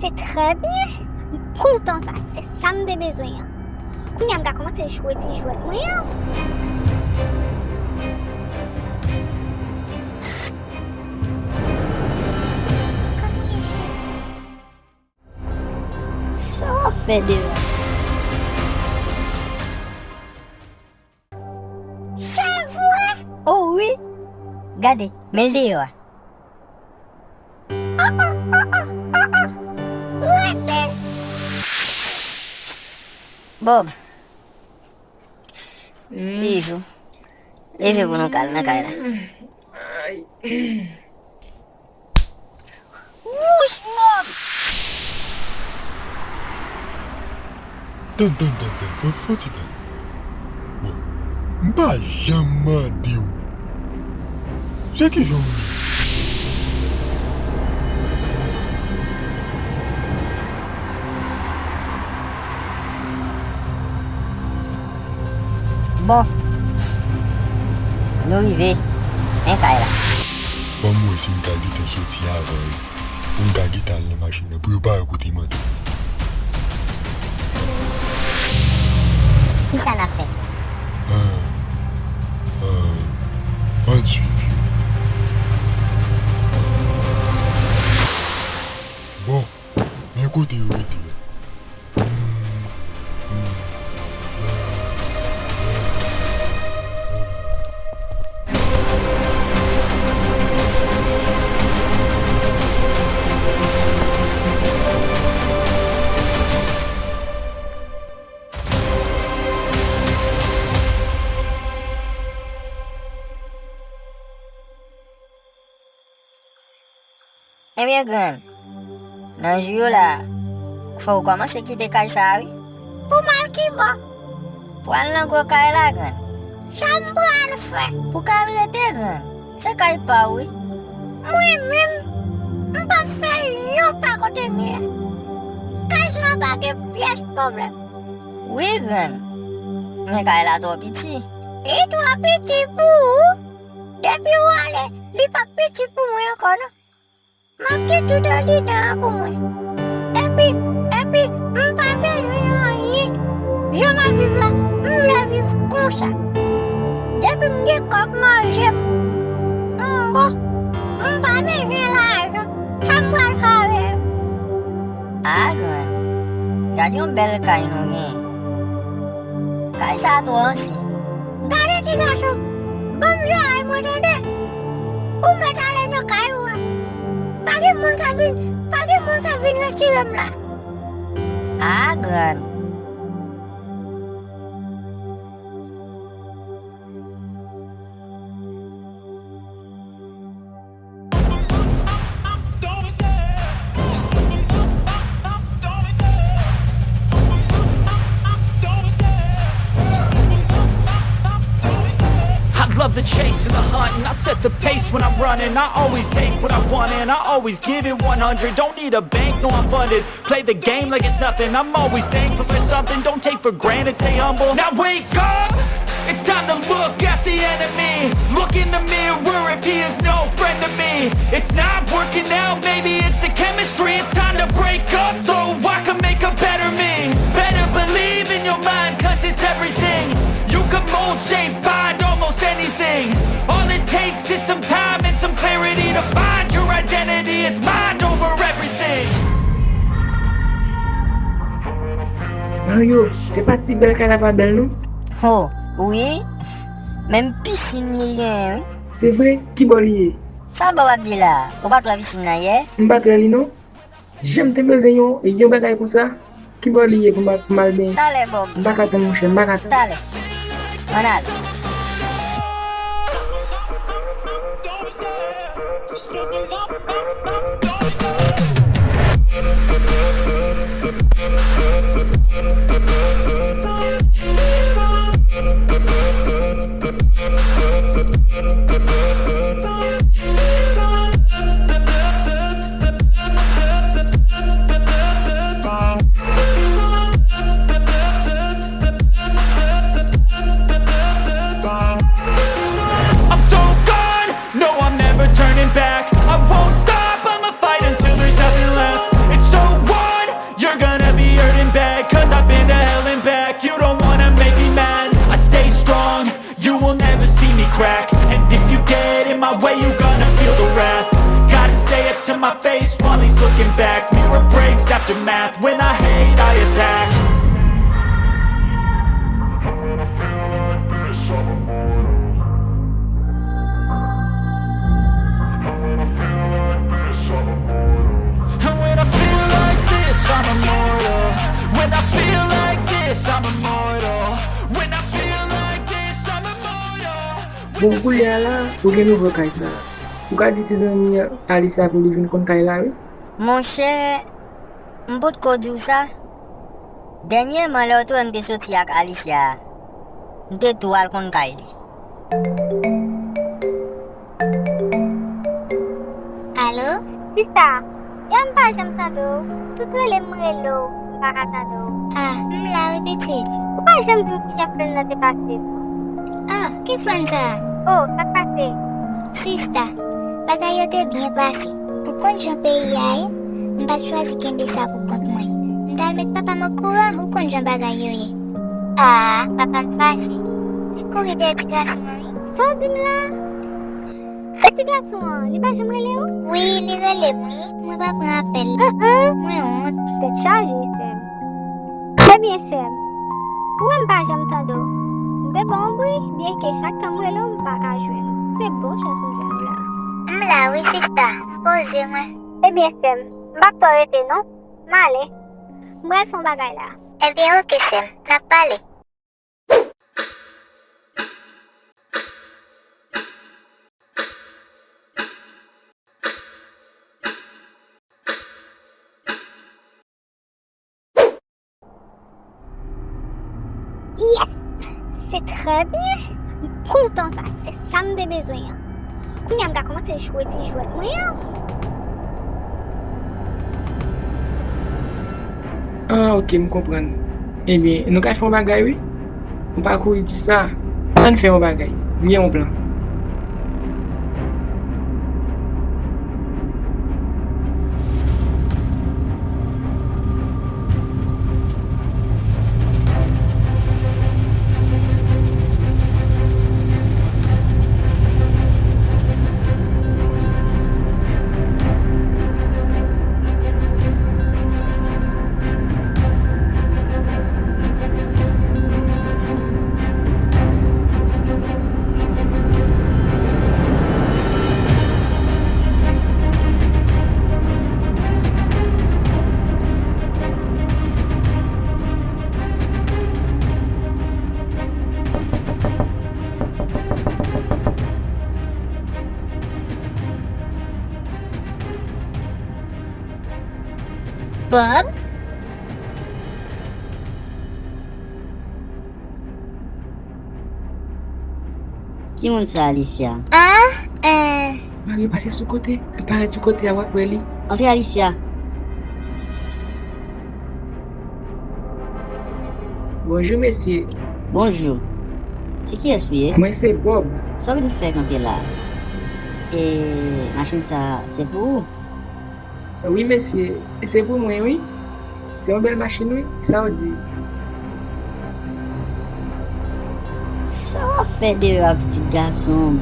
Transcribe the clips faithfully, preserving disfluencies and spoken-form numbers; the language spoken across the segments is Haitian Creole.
Se trè byen. M kontan sa. Se sa m te bezwen an. Kounye a m ka kòmanse jwe ti jwèt mwen an. Sa w ap fè deyò? Se vre? O wi! Gade, men l deyò a. Oh, oh, oh, oh, oh, oh. Rete. Bob. Bijou. Leve pou nou k al nan kay la. Ay. Wouch, Bob! Tann, tann, tann, tann, fò, fò ti tann. Bon, m pa janm mande w. Se kijan w ye? Bon, nou rive. Men kay la. Ban m wè si m ka gentan soti avan yo. Pou m ka gentan al nan machin nan. Prepare kote m antre. Kisa n ap fè? Ah, ah, ann swiv yo. Bon, men kote yo rete a. Ebyen, grann, nan jou yo la, fò w kòmanse kite kay sa a, wi. Pou m al ki bò? Pou al nan gwo kay la, grann. Sa m pral fè? Pou k al rete, grann. Se kay pa w, wi. Mwen menm, m p ap fè yon pa kote m ye a. Kay sa a pa gen pyès pwoblèm. Wi, grann. Men kay la twò piti. Li twò piti pou ou? Depi w ale, li p ap piti pou mwen ankò, non. M ap gen tout andidan an pou mwen. Epi, epi, m pa bezwen anyen. Jan m ap viv la, m vle viv konsa. Depi m gen kòb manje m, m bon. M pa bezwen lajan. Sa m pral fè avè yo? A, grann, gad yon bèl kay nou genyen. Kay sa a twò ansyen. Gade ti gason, ban m zòrèy mwen tande. Ou mèt ale nan kay ou a. Pa gen moun k ap vin, pa gen moun k ap vin retire m la. A, grann. I love the chase and the hunt, and I set the pace when I'm running. I always take what I want, and I always give it one hundred. Don't need a bank, no, I'm funded. Play the game like it's nothing. I'm always thankful for something. Don't take for granted, stay humble. Now wake up! It's time to look at the enemy. Look in the mirror if he is no friend to me. It's not working out, maybe it's the chemistry. It's time to break up so I can make a better me. Better believe in your mind, 'cause it's everything. You can mold, shape, find almost anything. All it takes is some time and some clarity to find your identity. It's mind over everything. Mario, se pa ti bèl kay la pa bèl non? Ho, wi. Menm pisin li genyen, wi. Se vre? Ki bò li ye? Sa Bob ap di la? Ou pa t wè pisin nan yè? M pa t wè li non. Jan m te bezwen yon, yon bagay konsa. Ki bò li ye pou m al, pou m al benyen? Talè, Bob. M pa ka tann, monchè, m pa ka tann. Talè. Ann al. Always looking back, mirror breaks, aftermath. When I hate, I attack. And when I feel like this, I'm immortal. When I feel like this, I'm immortal. When I feel like this, I'm immortal. Bon, koulye a la, ou gen nouvo kay sa. Ou ka di ti zanmi Alicia pou li vin konn kay la, wi. Monchè, m potko di w sa. Dènyèman, lè w te wè m te soti ak Alicia a, m te tou al konn kay li. Alo? Sista, yè m pa janm tande w. Tout rele m rele w, m pa ka tande w. Ah, m la wi, pitit. Ou pa janm di m kijan flan nan te pase, non? Ah, ki flan sa? Oh, sa k pase? Sista, bagay yo te byen pase. Ou konn jan peyi a ye, m pa t chwazi kenbe sa pou kont mwen. M t al met papa m okouran, ou konn jan bagay yo ye. Ah, papa m fache. Li kouri dèyè ti gason an, wi. Sa w di m la? E ti gason an, li pa janm rele w? Wi, li rele m, wi. Mwen pa pran apèl li. Mwen wont. Tèt chaje, sè m. Ebyen, sè m, ou wè m pa janm tande w. M te ba w yon bri, byenke chak tan m rele w, m pa ka jwenn ou. Se bon chans m jwenn w la. M la wi, sista. M poze mwen. Ebyen, sè m, m p ap twò rete, non. M ale. M pral fè yon bagay la. Ebyen, oke, sè m. N ap pale. Yes! Se trè byen. M kontan sa. Se sa m te bezwen an. Kounye a m ka kòmanse jwe ti jwèt mwen an. Ah, ok, m konprann. Ebyen, nou ka fè yon bagay, wi. Ou pa kouri di sa. Ann fè yon bagay. M gen yon plan. Bob? Ki moun sa, Alicia? Ah, eh. Mario, pase sou kote. Li parèt sou kote a, w ap wè li. Antre, Alicia. Bonjou, mesye. Bonjou. Se kiyès ou ye? Mwen se Bob. Sa w vin fè kanpe la? E machin sa, se pou ou? Wi, mesye, se pou mwen, wi. Se yon bèl machin, wi. Sa w di? Sa w ap fè deyò a, pitit gason m?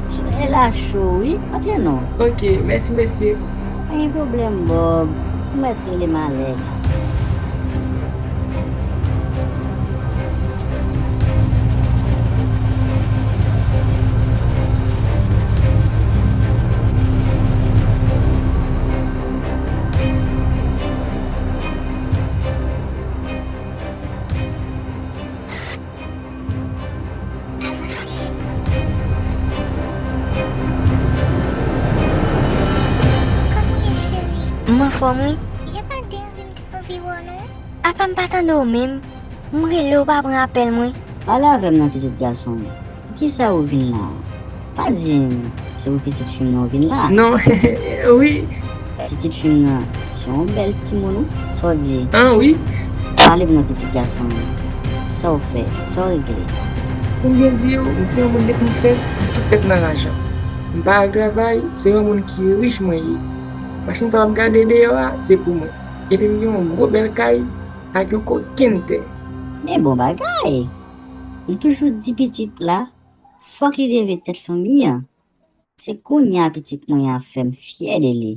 Solèy la cho, wi. Antre non. Ok, mèsi, mesye. Pa gen pwoblèm, Bob. Ou mèt rele m Alex. Avanse. Kòman w ye, cheri? M anfòm, wi. Gen pa de anvi m te anvi wè w, non. Apa m pa tande w menm? M rele w, w pa pran apèl mwen. Pale avè m non, pitit gason m. Poukisa ou vin la? Pa di m se pou pitit fi m nan ou vin la? Non, wi. Pitit fi m nan se yon bèl timoun, wi. Sa w di? An, wi. Pale m non, pitit gason m. Sa w fè? Sa w regle? Pou m byen di w, m se yon moun depi m fèt, m tou fèt nan lajan. M pa al travay, se yon moun ki rich mwen ye. Machin sa w ap gade deyò a, se pou mwen. Epi m gen yon gwo bèl kay ak yon kokenn tè. Men bon bagay! M toujou di pitit la, fòk li leve tèt fanmi an. Se kounye a pitit mwen an ap fè m fyè de li.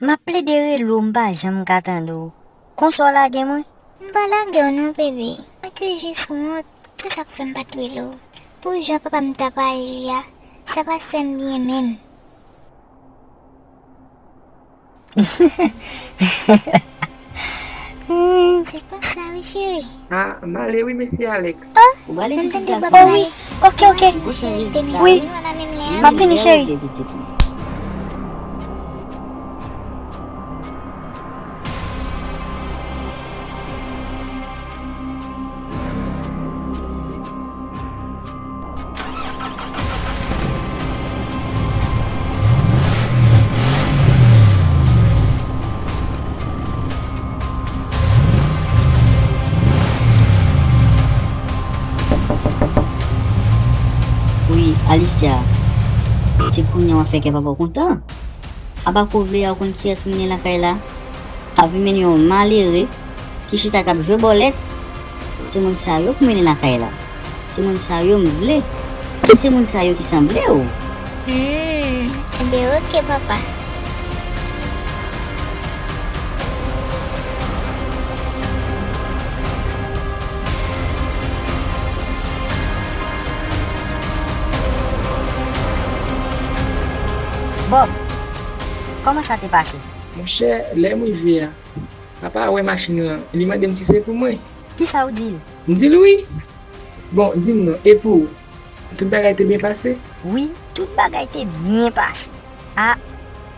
M ap plede rele w, m pa janm ka tande w. Konsa w lage mwen? M pa lage w non, bebe. Mwen te jis wont. Se sa k fè m pa t rele w. Pou jan papa m t ap aji a, sa pa t fè m byen menm. Hmm, se konsa wi, cheri. Ah, m ale wi, mesye Alex. Oh, m tande bòb male. Oh wi, oke, oke. Wi, m ap vini, cheri. Wi, Alicia. Se kounye a w ap fè kè papa w kontan. Apa ko vle a, ou konn kiyès m mennen lakay la? Avimèn yon malere ki chita k ap jwe bòlèt. Se moun sa yo pou mennen lakay la. Se moun sa yo m vle. E se moun sa yo ki sanble w. Hmm, enben oke, papa. Bob, kòman sa te pase? Monchè, lè m rive a, papa a wè machin lan, li mande m si se pou mwen. Kisa w di l? M di l wi. Bon, di m non, e pou ou? Tout bagay te byen pase? Wi, tout bagay te byen pase. A,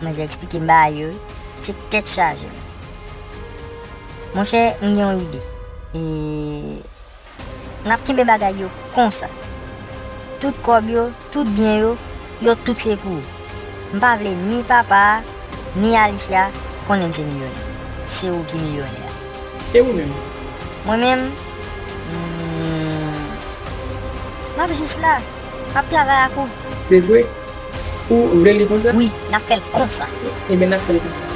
manzè eksplike m bagay yo, wi. Se tèt chaje. Monchè, m gen yon ide. E, n ap kenbe bagay yo konsa. Tout kòb yo, tout byen yo, yo tout se pou ou. M pa vle ni papa a, ni Alicia konnen m se milyonè. Se ou ki milyonè a. E ou menm? Mwen menm, hmm, m ap jis la. M ap travay ak ou. Se vre? Ou vle li konsa? Wi, n ap fè l konsa. Ebyen, n ap fè l konsa.